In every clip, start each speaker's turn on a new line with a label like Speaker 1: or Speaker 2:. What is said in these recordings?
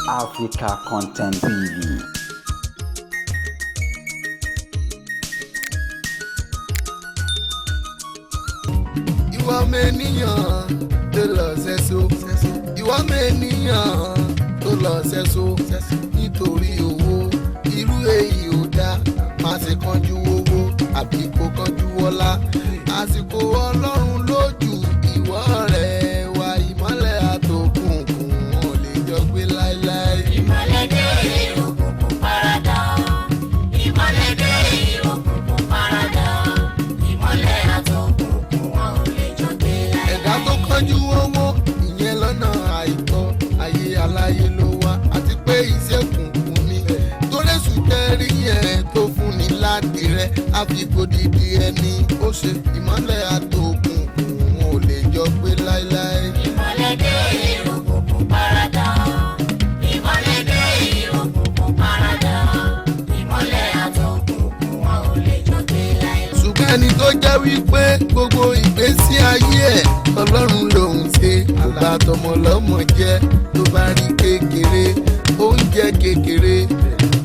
Speaker 1: Africa Content TV.
Speaker 2: Ìwọ ọmọ ènìyàn tó lọ sẹ́só, ìwọ ọmọ ènìyàn tó lọ sẹ́só nítorí owó, irú èyí ò dá. Má ṣe kánjú owó àbí kó kánjú ọlá. Àsìkò Ọlọ́run lójú ìwọ rẹ̀ wá. Ìmọ́lẹ̀ àtòkùnkùn wọn ò lè jọ gbé láéláé.
Speaker 3: Ìmọ́lẹ̀ dé, òkùnkùn paradà. Ìmọ́lẹ̀ dé, òkùnkùn paradà. Ìmọ́lẹ̀ àtòkùnkùn wọn ò lè jọ gbé láéláé.
Speaker 2: Ẹ̀dá tó kánjú owó ìyẹn lọ́nà àìtọ́, ayé aláyé ló wá, àti pé iṣẹ́ kùnkùn ni. Tórẹ́sù tẹ́rí yẹn tó fún ni láti rẹ̀ àfikòdìdí ẹni ó ṣe. Ìmọ́lẹ̀ àtòkùnkùn wọn ò lè jọ gbé láéláé.
Speaker 3: Ìmọ́lẹ̀ dé, òkùnkùn paradà. Ìmọ́lẹ̀ dé, òkùnkùn paradà. Ìmọ́lẹ̀ àtòkùnkùn wọn ò lè jọ gbé láéláé.
Speaker 2: Ṣùgbọ́n ẹni tó jẹ́ wípé gbogbo ìgbésí ayé ẹ̀ Ọlọ́run lòun ṣe, kò bá tọmọ lọ́mọ jẹ́. Tó bá rí kékeré, oúnjẹ kékeré,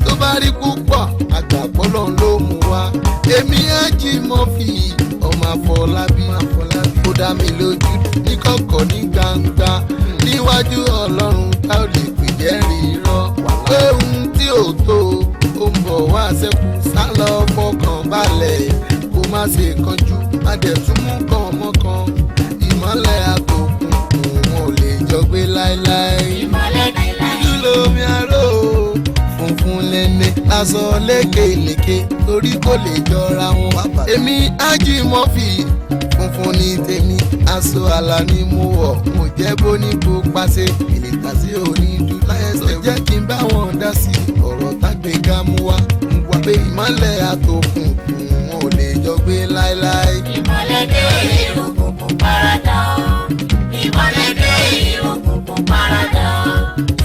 Speaker 2: tó bá rí púpọ̀, àgbàpọ̀lọ́ ló mú wá. Èmi Ajímọ̀fì ọmọ Àfọlábí, ó dá mi lójú ní kọ̀kọ̀ ní gbangba níwájú Ọlọ́run tá ò lè pè jẹ́rìí irọ́ pé ohun tí ò tó ó ń bọ̀ wá ṣẹ́kù. Sá lọ fọkàn balẹ̀, kó má ṣe kánjú, má dẹ̀ tún mú kàn mọ́kàn. Ìmọ́lẹ̀ àtòkùnkùn wọn ò lè jọ gbé láéláé.
Speaker 3: Ìmọ́lẹ̀ láéláé.
Speaker 2: Dúdú lomi aró o, funfun lẹ́ni aṣọ lékelèké, torí kò lè jọra wọn. Èmi Ajímọ̀fì, funfun ní tèmi, aṣọ àlà ni mo wọ̀, mo jẹ́ bó ní kó pàṣẹ ìlẹ̀ta sí onídùú tó jẹ́ kí n bá wọn dá sí ọ̀rọ̀ tágbéga mú wá pé ìmọ́lẹ̀ àtòkùnkùn wọn ò lè jọ gbé láéláé.
Speaker 3: Ìmọ́lẹ̀ dé, òkùnkùn paradà. Ìmọ́lẹ̀ dé, òkùnkùn paradà.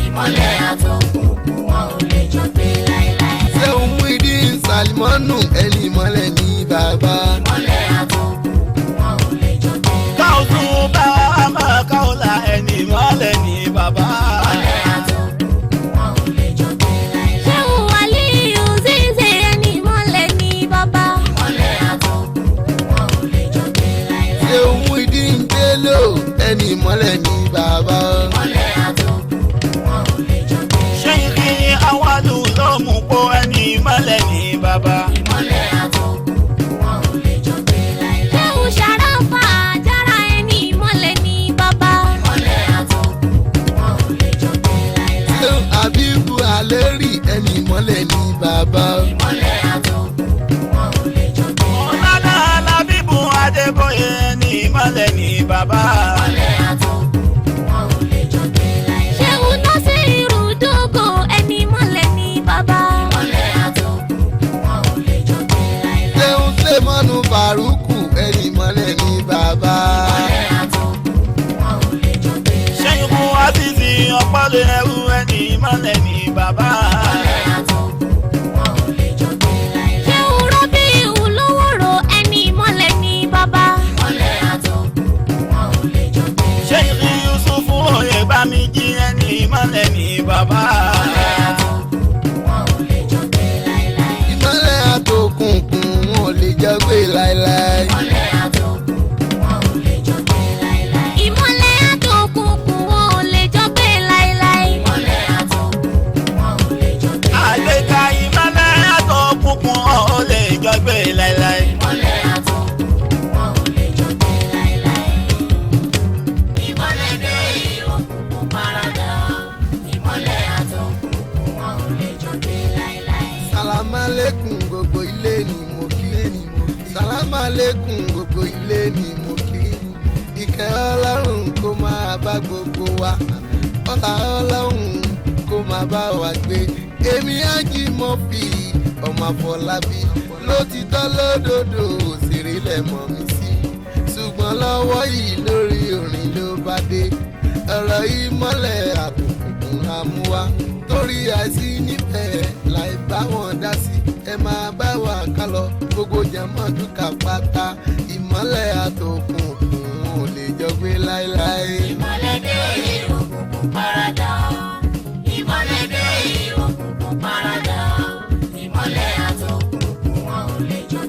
Speaker 3: Ìmọ́lẹ̀ àtòkùnkùn wọn ò lè jọ gbé láéláé.
Speaker 2: Ṣé òun mú ìdí Sàlìmọ́nù, ẹni ìmọ́lẹ̀ ní bàbá.
Speaker 3: Ìmọ́lẹ̀ àtòkùnkùn wọn ò lè jọ gbé láéláé.
Speaker 4: Káwùsùn bá a máa káwùlà, ẹni ìmọ̀lẹ̀ ní bàbá.
Speaker 3: Ìmọ́lẹ̀ àtòkùnkùn wọn ò lè jọ gbé láéláé.
Speaker 5: Ṣéun Aliyu Zize, ẹni ìmọ̀lẹ̀ ní bàbá.
Speaker 3: Ìmọ́lẹ̀ àtòkùnkùn wọn ò lè jọ gbé láéláé.
Speaker 2: Ṣé òun ìdí ń délò, ẹni ìmọ́lẹ̀ ní bàbá.
Speaker 3: Ìmọ́lẹ̀ àtòkùnkùn wọn ò lè jọ gbé láéláé.
Speaker 4: Ṣéyìnkì Awálù ló mú kó, ẹni ìmọ̀lẹ̀ ní bàbá.
Speaker 3: Ìmọ́lẹ̀ àtòkùnkùn wọn ò lè jọ gbé láéláé.
Speaker 5: Ṣéun Ṣàráfà Àjàrà, ẹni ìmọ̀lẹ̀ ní bàbá.
Speaker 3: Ìmọ́lẹ̀ àtòkùnkùn wọn ò lè jọ gbé láéláé.
Speaker 2: Ṣé Àbíbu Àlérì, ẹni ìmọ́lẹ̀ ní bàbá.
Speaker 3: Ìmọ́lẹ̀ àtòkùnkùn wọn ò lè jọ gbé láéláé.
Speaker 4: Ọ̀làdà Alábíbù Adébóyè, ẹni ìmọ̀lẹ̀ ní bàbá.
Speaker 3: Ìmọ́lẹ̀ àtòkùnkùn wọn ò lè jọ gbé láéláé.
Speaker 5: Ṣéun Násírù Dógò, ẹni ìmọ̀lẹ̀ ní bàbá.
Speaker 3: Ìmọ́lẹ̀ àtòkùnkùn wọn ò lè jọ gbé láéláé.
Speaker 2: Ṣé òun Sèmọ́nù Fàrúkù, ẹni ìmọ́lẹ̀ ní bàbá.
Speaker 3: Ìmọ́lẹ̀ àtòkùnkùn wọn ò lè jọ gbé láéláé.
Speaker 4: Ṣéyìnkù Azizi Ọ̀pọ̀lẹ̀ ẹrú, ẹni ìmọ̀lẹ̀ ní bàbá.
Speaker 3: Ìmọ́lẹ̀ àtòkùnkùn wọn ò lè jọ gbé láéláé.
Speaker 5: Ṣéun Rọ́bíù Lówòrò, ẹni ìmọ̀lẹ̀ ní bàbá.
Speaker 3: Ìmọ́lẹ̀ àtòkùnkùn wọn ò lè jọ gbé láéláé.
Speaker 4: Ṣéyìnkì Yusufu Oyèbámijí, ẹni ìmọ̀lẹ̀ ní bàbá.
Speaker 3: Ìmọ́lẹ̀ àtòkùnkùn wọn ò lè jọ gbé láéláé.
Speaker 2: Ìmọ́lẹ̀ àtòkùnkùn wọn ò lè jọ gbé láéláé.
Speaker 3: Ìmọ́lẹ̀ àtòkùnkùn wọn ò lè jọ gbé láéláé.
Speaker 5: Ìmọ̀lẹ̀ àtòkùnkùn wọn ò lè jọ gbé láéláé.
Speaker 3: Ìmọ́lẹ̀ àtòkùnkùn wọn ò lè jọ gbé láéláé.
Speaker 4: Àgbéga ìmọ̀lẹ̀ àtòkùnkùn ò lè jọ gbé láéláé.
Speaker 3: Ìmọ́lẹ̀ àtòkùnkùn wọn ò lè jọ gbé láéláé. Ìmọ́lẹ̀ dé, òkùnkùn paradà. Ìmọ́lẹ̀ àtòkùnkùn wọn ò lè jọ gbé láéláé.
Speaker 2: Sàlámàlẹ́kùn gbogbo ilé ni mo kí. Sàlámàlẹ́kùn gbogbo ilé ni mo kí. Ìkẹ́ Ọlọ́run kó máa bá gbogbo wa. Ọlá Ọlọ́run kó máa bá wa gbé. Èmi Ajímọ̀fì ọmọ Àfọlábí, lótìtọ́ lódodo òṣèré lẹ̀ mọ̀ mí sí. Ṣùgbọ́n lọ́wọ́ yìí lórí orin ló bá dé. Ọ̀rọ̀ ìmọ́lẹ̀ àtòkùnkùn la mú wá. Torí àìsí nífẹ̀ẹ́ láì bá wọn dá sí. Ẹ máa bá wa ká lọ gbogbo jẹ̀mọ́ dúkà pátá. Ìmọ́lẹ̀ àtòkùnkùn ò lè jọ gbé láéláé.
Speaker 3: Ìmọ́lẹ̀ dé, òkùnkùn paradà.